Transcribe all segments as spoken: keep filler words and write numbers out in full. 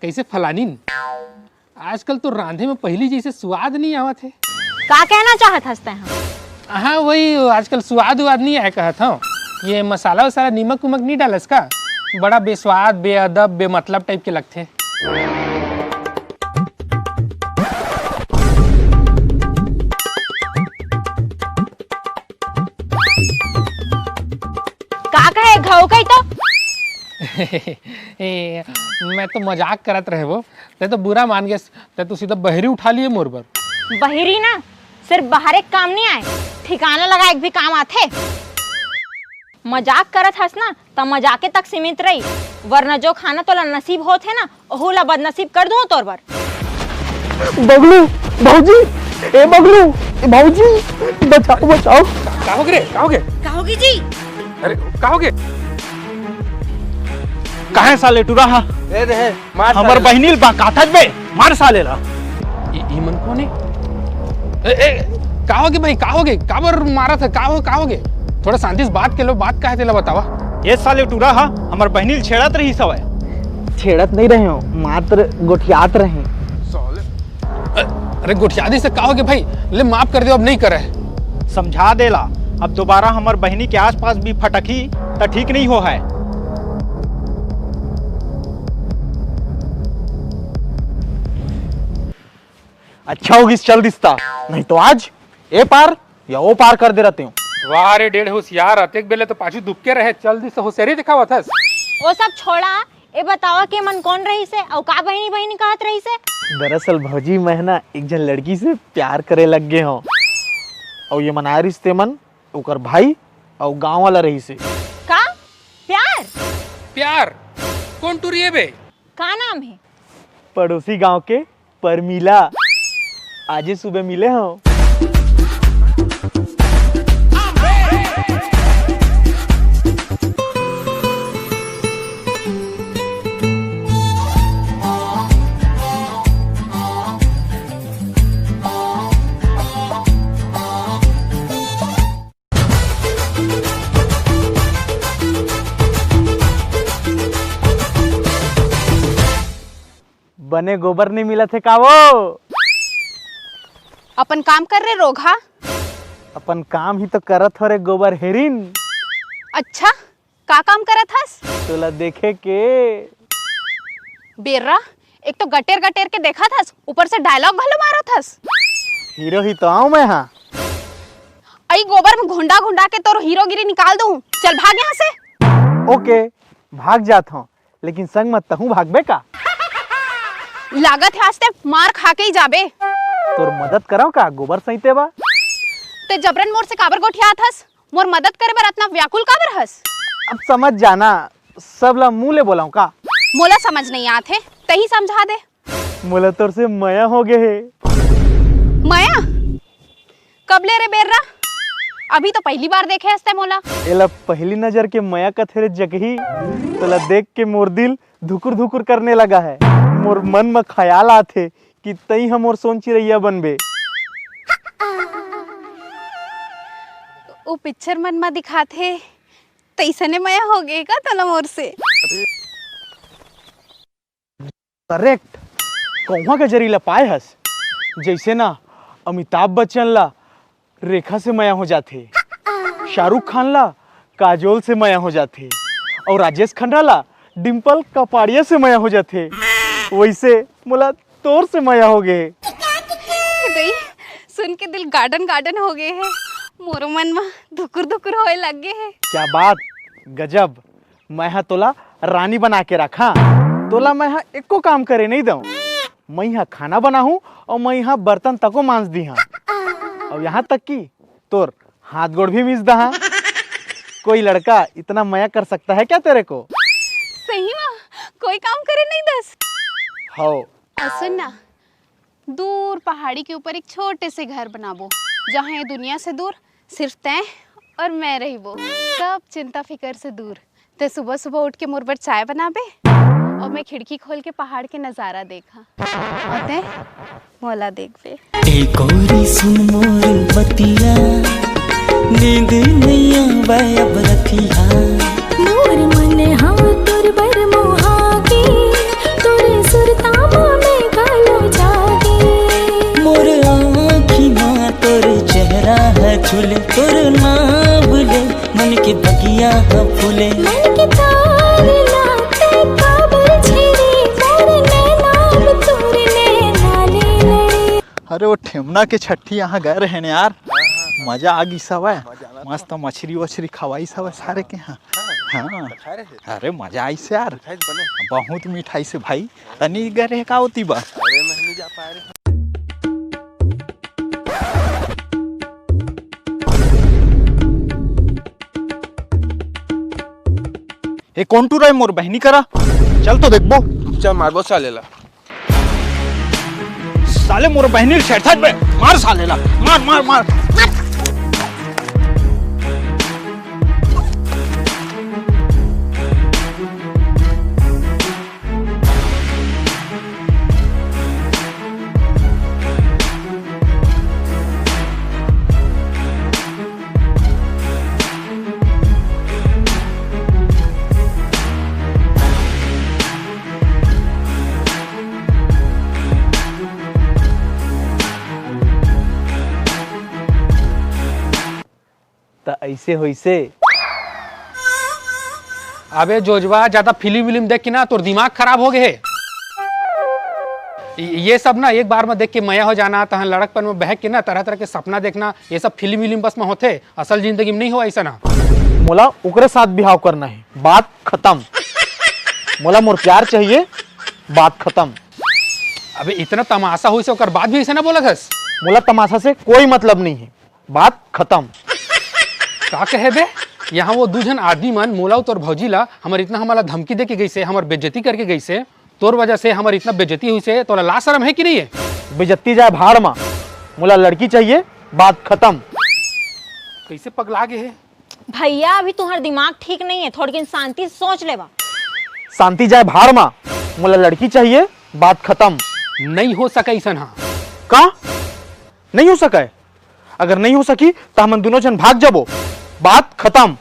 कैसे फलानिन? आजकल तो रांधे में पहिली जैसे स्वाद नहीं आवत हे। का कहना चाहत हस तैं ह? हाँ, वही, आजकल स्वाद वाद नहीं आए कहत हूँ। ये मसाला वसाला, नीमक उमक नहीं डालस का? बड़ा बेस्वाद, बेअदब, बेमतलब टाइप के लगथे। का कहे घाव कही तो? ए, मैं तो मजाक करत रहे वो, तै तो बुरा मान गेस, तै तो सीधा बहरी उठा लिए मोर बर। बहरी ना सिर्फ बाहरे के काम नहीं आए, ठिकाना लगाए के भी काम आथे। मजाक करत हस ना, त मजाके तक सीमित रही, वरना जो खाना तोला नसीब होत हे ना, ओहू ला बदनसीब कर दूं तोर बर। बगलू, भौजी, ए बगलू, ए भौजी, बचाओ, बचाओ। का होगे रे? का होगे? का होगे जी? अरे, का होगे? काहे साले टुरा हा? ए रे, मार हमर साले ला। बहिनी ल बकाथस बे, मार साले ला। ई, ई मन कोन हे? ए, ए, का होगे भाई, का होगे? काबर मारत हे? का हो, का होगे? थोड़ा शांति से बात कर लो, बात का हे तेला बतावा। ये साले टूरा हा हमर बहिनी ल छेड़त रहिस हवय। छेड़त नहीं रहे हो, मात्र गोठियात रहे। साले। अ-, अरे गोठियादी से का होगे भाई? ले माफ कर दे, अब नहीं करे। समझा देला, अब दोबारा हमर बहिनी के आसपास भी फटकही त ठीक नहीं हो है। अच्छा होगिस चल दिस त, नहीं तो आज ए पार या ओ पार कर दे रहते हो। वाह रे, डेढ़ होशियार, अतेक बेले तो पाछू दुबके रहे, चल दिस, होशियारी दिखावत हस। ओ सब छोड़ा, ए बतावा के मन कोन रहिस हे अउ का बहिनी बहिनी कहत रहिस हे? दरअसल भौजी, मैं ना एक झन लड़की से प्यार करे लग गे हूँ, अउ ये मन आए रहिस ते मन ओकर भाई अउ गाँव वाला रहिस हे। का? प्यार? प्यार? कोन टूरी हे बे? का नाम हे? पड़ोसी गांव के परमीला। आजे सुबह मिले हूँ। बने गोबर नहीं मिलत हे का वो? अपन काम कर रे रोगहा। अपन काम ही तो करत हो रे गोबर हेरिन। अच्छा, का काम करत हस? तोला देखे के। बेर्रा, एक तो गटेर गटेर के देखत हस, ऊपर से डायलॉग घलो मारत हस। हीरो ही तो आऊं मैं, हाँ। अई गोबर में घुंडा घुंडा के तोर हीरोगिरी निकाल दूं। चल भाग यहाँ से। ओके, भाग जात हूँ, लेकिन संग म तहूँ भागबे का? लागत हे आज ते मार खा के ही जाबे। तोर मदद करव का गोबर सहिते बा? ते जबरन मोर से काबर गोठियात हस? मोर मदद करे बर अतना व्याकुल काबर हस? अब समझ जाना, सब ला मुंह ले बोलाऊं का? मोला समझ नहीं आत हे, तही समझा दे। मोला तोर से मया हो गे हे। मया? कब ले रे बेर्रा? अभी तो पहली बार देखे हस ते मोला। एला पहली नजर के मया कथे रे जकही। तोला देख के मोर दिल धुकुर धुकुर करने लगा है। मोर मन म ख्याल आथे कि तई ह मोर सोन चिरैया बनबे। ओ पिक्चर मन म दिखाथे, तइसने मया हो गे का तोला मोर से? करेक्ट, कौहा के जरी ला पाए हस। जैसे ना अमिताभ बच्चन ला रेखा से मया हो जाथे, शाहरुख खान ला काजोल से मया हो जाथे, और राजेश खन्ना ला डिम्पल कपाड़िया से मया हो जाथे, वैसे मोला तोर से मया हो गे। हे दई, सुन के दिल गार्डन गार्डन हो गे हे, मोरो मन म धुकुर धुकुर होए लग गे हे। क्या बात, गजब। मैं ह तोला रानी बना के रखा, तोला मैं ह एको काम करे नहीं दऊं। मैं ह खाना बनाहूं और मैं ह बर्तन तको मांज दीहा। और यहाँ तक कि तोर हाथ गोड़ भी मीज दहा। कोई लड़का इतना मया कर सकता है क्या तेरे को? सही में कोई काम करे नहीं दस। हो। और सुन ना, दूर पहाड़ी के ऊपर एक छोटे से घर बनाबो, जहाँ ये दुनिया से दूर सिर्फ तैं और मैं रहिबो। सब चिंता फिकर से दूर। तैं सुबह सुबह उठ के मोर बर चाय बनाबे और मैं खिड़की खोल के पहाड़ के नजारा देखा, और तैं मोला देखबे। ए गौरी सुन मोर बतिया, नींद नैया वै अब रतिया। मोर मन हा तोर बर मोहा के, तोर सुर चुले तोर नाम ले मन के बगिया ह फूले। मन के तार ला ते काबर छेड़े, मोर नैना अब तोर नैना ले लड़े। अरे वो ठेमना के छट्ठी यहाँ गए रहे ने यार, मजा आ गई सब है। मस्त मछरी वछरी खवाई सब है सारे के यहाँ। हाँ। अरे मजा आइस यार, बहुत मिठाई से भाई। तनी गए रहे का होती बा। ए कौन टूरा है मोर बहनी करा? चल तो देखबो। चल मारबो साले ला। साले मोर बहनी छेड़थाज बे। मार साले ला, मार मार मार। त ऐसे होइसे। अबे जोजवा, ज्यादा फिल्म विल्म देख के ना तोर दिमाग खराब हो गए हे। ये सब ना एक बार में देख के मया हो जाना, तहन लड़कपन में बहक के ना तरह तरह के सपना देखना, ये सब फिल्म विल्म बस में होथे, असल जिंदगी में नहीं हो ऐसा ना। मोला ओकरे साथ बिहाव करना है, बात खत्म। मोला मोर प्यार चाहिए, बात खत्म। अबे इतना तमाशा होइसे ओकर बाद भी ऐसे ना बोलत हस। मोला तमाशा से कोई मतलब नहीं है, बात खत्म। का कहे बे? यहाँ वो दू झन आदमी मन मोला अउ तोर भौजी ला हमर इतना हमला धमकी दे के गइसे, हमर बेइज्जती करके गइसे, तोर वजह से हमर इतना बेइज्जती होइसे, तोला लाज शरम है कि नहीं है? बेइज्जती जाए भाड़ मा, मोला लड़की चाहिए, बात खत्म। कैसे पगला गए है? भैया, अभी तुम्हारा दिमाग ठीक नहीं है, थोड़किन शांति से सोच लेवा। शांति जाए भाड़ मा, मोला लड़की चाहिए, बात खत्म। नहीं हो सके ऐसन हा। का? नहीं हो सके? अगर नहीं हो सकी, त हमन दोनों झन भाग जाबो। बात खत्म।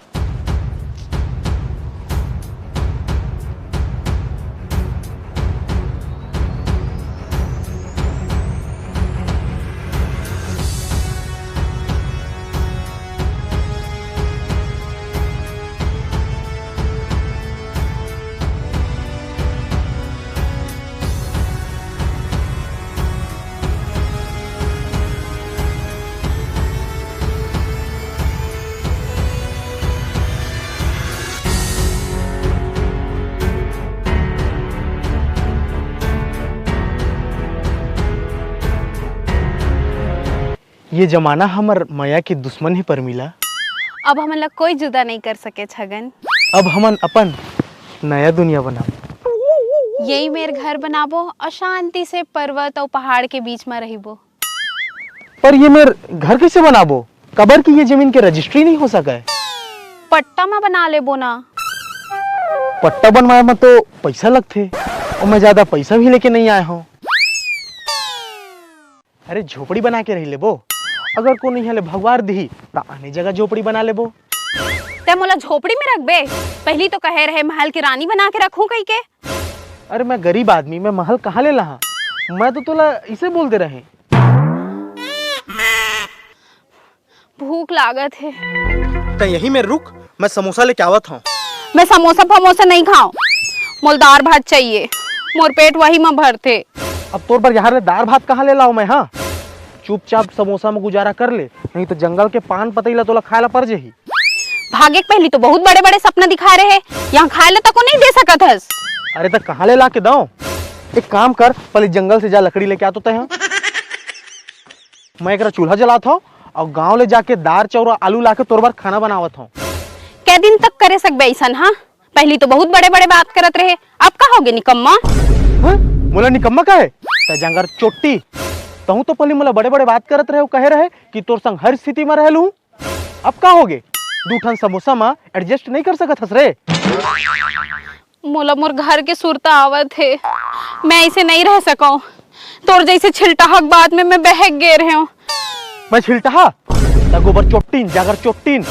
ये जमाना हमर मया के दुश्मन हे परमिला। अब हमन ला कोई जुदा नहीं कर सके छगन। अब हमन अपन नया दुनिया बनाबो। यही मेर घर बनाबो और शांति से पर्वत और पहाड़ के बीच में रहिबो। पर ये मेर घर कैसे बनाबो? काबर कि ये जमीन के रजिस्ट्री नहीं हो सका है। पट्टा में बना लेबो ना। पट्टा बनवाए में तो पैसा लगथे और मैं ज्यादा पैसा भी लेके नहीं आया हूँ। अरे झोपड़ी बना के रह लेबो, अगर कोनो इहाँ ले भगवार दिही त आने जगह झोपड़ी बना लेबो। ते मोला झोपड़ी में रखबे? पहली तो कहे रहे महल की रानी बना के रखूं कही के। अरे मैं गरीब आदमी, मैं महल कहाँ ले लाहा? मैं तो तोला इसे बोल दे रहे। भूख लागत हे। त यही में रुक, मैं समोसा लेके आवत हूँ। मैं समोसा फमोसा नहीं खाऊं, मोल दार भात चाहिए, मोर पेट वही में भरथे। अब तोर बर यहाँ ले दार भात कहाँ ले लाऊं मैं? हाँ, चुपचाप समोसा में गुजारा कर ले, नहीं तो जंगल के पान पतई ला तोला खाए ला पड़ जाही। भागे के पहली तो बहुत बड़े बड़े सपना दिखा रहे, यहाँ खाए ला तको नहीं दे सकत हस। अरे त कहाँ ले ला के दऊं? एक काम कर, पहले जंगल से जा लकड़ी लेके आ तो तय। मैं एकरा चूल्हा जलात हूँ और गांव ले जाके दार चाउर आलू लाके तोर बर खाना बनावत हूँ। कै दिन तक करे सकबे ऐसन? हाँ, पहली तो बहुत बड़े बड़े बात करत रहे, अब का होगे निकम्मा? हाँ? मोला निकम्मा कहे? तै जांगर चोट्टी। तहूँ तो पहली मोला बड़े बड़े बात करत रहे, कहे रहे कि तोर संग हर स्थिति में रह लूँ। अब का होगे? दू ठन समोसा मा एडजस्ट नहीं कर सकत हस रे? मोला मोर घर के सुरता आवत हे, मैं ऐसे नहीं रह सकौं। तोर जैसे छिलटाहक बात में मैं बहक गे रहे हूँ। मैं छिलटाहा? त गोबर चोट्टीन, जागर चोट्टीन,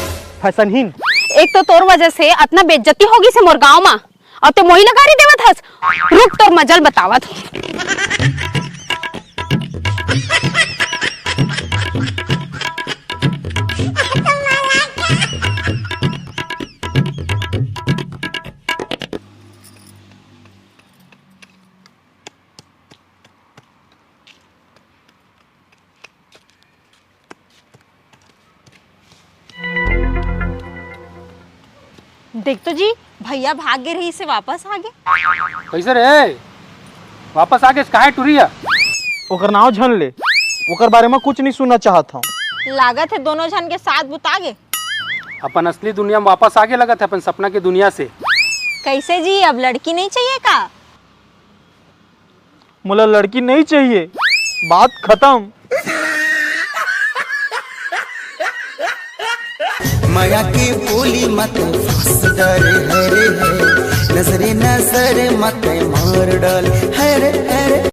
फैशनहीन। एक तो तोर वजह से अतना बेइज्जती होगी से मोर गांव मा, और ते मोही ला गारी देवत हस। रुक तोर मजल बतावत हूँ। देख तो जी, भैया भाग गे रहिस हे, वापस आ गे। कैसे रे? वापस आ गे, काहे टुरी हे? ओकर नाव झन ले, ओकर बारे में कुछ नहीं सुनना चाहत हूँ। लागत हे दोनों झन के साथ बुता गे। अपन असली दुनिया में वापस आ गे लगत हे, अपन सपना के दुनिया से। कैसे जी, अब लड़की नहीं चाहिए का? मोला लड़की नहीं चाहिए, बात खत्म। मया के बोली मत फंस डरे हरे है, नजरे नजर मत मार डाल हरे हरे।